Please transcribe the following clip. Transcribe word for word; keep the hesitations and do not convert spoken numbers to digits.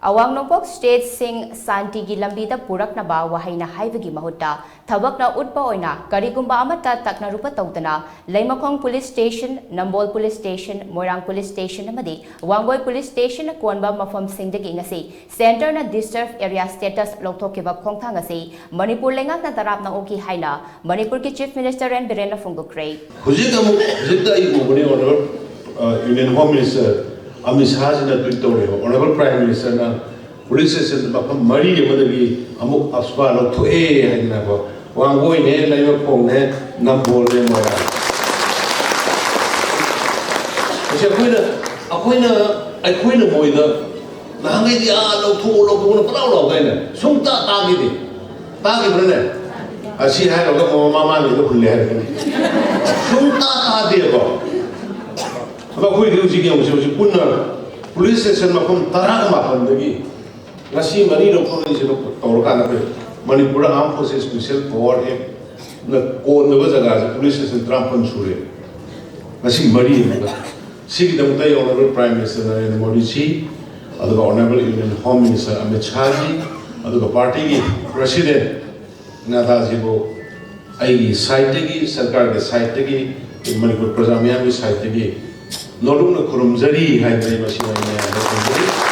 ꯑꯋꯥꯡ ꯅꯣꯡꯄꯣꯛ ꯁ꯭ꯇꯦꯠꯁꯤꯡ ꯁꯥꯟꯇꯤꯒꯤ ꯂꯝꯕꯤꯗ ꯄꯨꯔꯛꯅꯕ ꯋꯥꯍꯩꯅ ꯍꯥꯏꯕꯒꯤ ꯃꯍꯨꯠꯇ ꯊꯕꯛꯅ ꯎꯠꯄ ꯑꯣꯏꯅ ꯀꯔꯤꯒꯨꯝꯕ ꯑꯃꯠꯇ ꯇꯛꯅꯔꯨꯕ ꯇꯧꯗꯅ ꯂꯩꯃꯈꯣꯡ ꯄꯨꯂꯤꯁ ꯁ꯭ꯇꯦꯁꯟ, ꯅꯝꯕꯣꯜ ꯄꯨꯂꯤꯁ ꯁ꯭ꯇꯦꯁꯟ, ꯃꯣꯏꯔꯥꯡ ꯄꯨꯂꯤꯁ ꯁ꯭ꯇꯦꯁꯟ ꯑꯃꯗꯤ ꯋꯥꯡꯒꯣꯏ ꯄꯨꯂꯤꯁ ꯁ꯭ꯇꯦꯁꯟ ꯀꯣꯟꯕ ꯃꯐꯝꯁꯤꯡꯗꯒꯤ ꯉꯁꯤ ꯁꯦꯟꯇꯔꯅ ꯗꯤꯁꯇꯔꯕ ꯑꯦꯔꯤꯌꯥ ꯁ꯭ꯇꯦꯇꯁ ꯂꯧꯊꯣꯛꯈꯤꯕ ꯈꯣꯡꯊꯥꯡ ꯑꯁꯤ ꯃꯅꯤꯄꯨꯔ ꯂꯩꯉꯥꯛꯅ ꯇꯔꯥꯝꯅ ꯑꯣꯛꯈꯤ ꯍꯥꯏꯅ ꯃꯅꯤꯄꯨꯔꯒꯤ ꯆꯤꯐ ꯃꯤꯅꯤꯁꯇꯔ ꯑꯦꯟ ꯕꯤꯔꯦꯟꯅ ꯐꯣꯡꯗꯣꯛꯈ꯭ꯔꯦ꯫ ꯍꯧꯖꯤꯛ ꯑꯃꯨꯛ, ꯍꯧꯖꯤꯛꯇ ꯑꯩ ꯎꯕꯅꯤ, ꯑꯣꯅꯔꯦꯕꯜ, ꯑ, ꯌꯨꯅꯤꯌꯟ ꯍꯣꯝ ꯃꯤꯅꯤꯁꯇꯔ ꯑꯃꯤꯠ ꯁꯥꯍꯁꯤꯅ ꯇ꯭ꯋꯤꯠ ꯇꯧꯔꯦꯕ, ꯑꯣꯅꯔꯦꯕꯜ ꯄ꯭ꯔꯥꯏꯝ ꯃꯤꯅꯤꯁꯇꯔꯅ ꯄꯨꯂꯤꯁ ꯁ꯭ꯇꯦꯁꯟ ꯃꯐꯝ ꯃꯔꯤ ꯑꯃꯗꯒꯤ ꯑꯃꯨꯛ ꯑꯞꯁꯄꯥ ꯂꯧꯊꯣꯛꯑꯦ ꯍꯥꯏꯗꯅꯀꯣ, ꯋꯥꯡꯒꯣꯏꯅꯦ, ꯂꯩꯃꯈꯣꯡꯅꯦ, ꯅꯝꯕꯣꯜꯅꯦ, ꯃꯣꯏꯔꯥꯡ꯫ ꯃꯁꯤ ꯑꯩꯈꯣꯏꯅ, ꯑꯩꯈꯣꯏꯅ, ꯑꯩꯈꯣꯏꯅ ꯃꯣꯏꯗ ꯅꯍꯥꯟꯈꯩꯗꯤ ꯑꯥ ꯂꯧꯊꯣꯛꯑꯣ, ꯂꯧꯊꯣꯛꯑꯣꯅ ꯄꯨꯂꯥꯎ ꯂꯥꯎꯗꯥꯏꯅꯦ? ꯁꯨꯡꯇꯥ ꯇꯥꯈꯤꯗꯦ꯫ ꯇꯥꯈꯤꯕ꯭ꯔꯅꯦ? ꯑꯁꯤ ꯍꯥꯏꯔꯒ ꯃꯃꯥ ꯃꯃꯥꯡꯒꯤꯗ ꯍꯨꯜꯂꯦ ꯍꯥꯏꯔꯛꯀꯅꯤ꯫ ꯁꯨꯡꯇꯥ ꯇꯥꯗꯦꯕ꯫ ꯑꯗꯣ ꯑꯩꯈꯣꯏꯗꯤ ꯍꯧꯖꯤꯛ ꯌꯦꯡꯉꯨꯁꯦ, ꯍꯧꯖꯤꯛ ꯄꯨꯟꯅ ꯄꯨꯂꯤꯁ ꯁ꯭ꯇꯦꯁꯟ ꯃꯐꯝ ꯇꯔꯥꯒ ꯃꯥꯄꯟꯗꯒꯤ ꯉꯁꯤ ꯃꯔꯤ ꯂꯧꯊꯣꯔꯛꯏꯁꯦ ꯇꯧꯔꯀꯥꯟꯗ ꯑꯩꯈꯣꯏ ꯃꯅꯤꯄꯨꯔꯗ ꯑꯥꯔꯝ ꯐꯣꯔꯁꯦꯁ ꯁ꯭ꯄꯦꯁꯦꯜ ꯄꯋꯥꯔ ꯑꯦꯛꯅ ꯀꯣꯟꯗꯕ ꯖꯒꯥꯁꯦ ꯄꯨꯂꯤꯁ ꯁ꯭ꯇꯦꯁꯟ ꯇꯔꯥꯃꯥꯄꯟ ꯁꯨꯔꯦ꯫ ꯉꯁꯤ ꯃꯔꯤ ꯑꯃꯒ꯫ ꯁꯤꯒꯤꯗꯃꯛꯇ ꯑꯩ ꯑꯣꯅꯔꯦꯕꯜ ꯄ꯭ꯔꯥꯏꯝ ꯃꯤꯅꯤꯁꯇꯔ ꯅꯔꯦꯟꯗ꯭ꯔ ꯃꯣꯗꯤꯁꯤ, ꯑꯗꯨꯒ honourable union home minister Amit ꯁꯥꯍꯖꯤ, ꯑꯗꯨꯒ ꯄꯥꯔꯇꯤꯒꯤ ꯄ꯭ꯔꯁꯤꯗꯦꯟ ꯅꯗꯥꯖꯤꯕꯨ ꯑꯩꯒꯤ ꯁꯥꯏꯠꯇꯒꯤ, ꯁꯔꯀꯥꯔꯒꯤ ꯁꯥꯏꯠꯇꯒꯤ, ꯃꯅꯤꯄꯨꯔ ꯄ꯭ꯔꯖꯥ ꯃꯤꯌꯥꯝꯒꯤ ꯁꯥꯏꯠꯇꯒꯤ ꯅꯣꯂꯨꯛꯅ ꯈꯨꯔꯨꯝꯖꯔꯤ ꯍꯥꯏꯕꯗ ꯑꯩ ꯃꯁꯤ ꯑꯣꯏꯅ ꯃꯌꯥꯝꯗ ꯊꯝꯖꯔꯤ꯫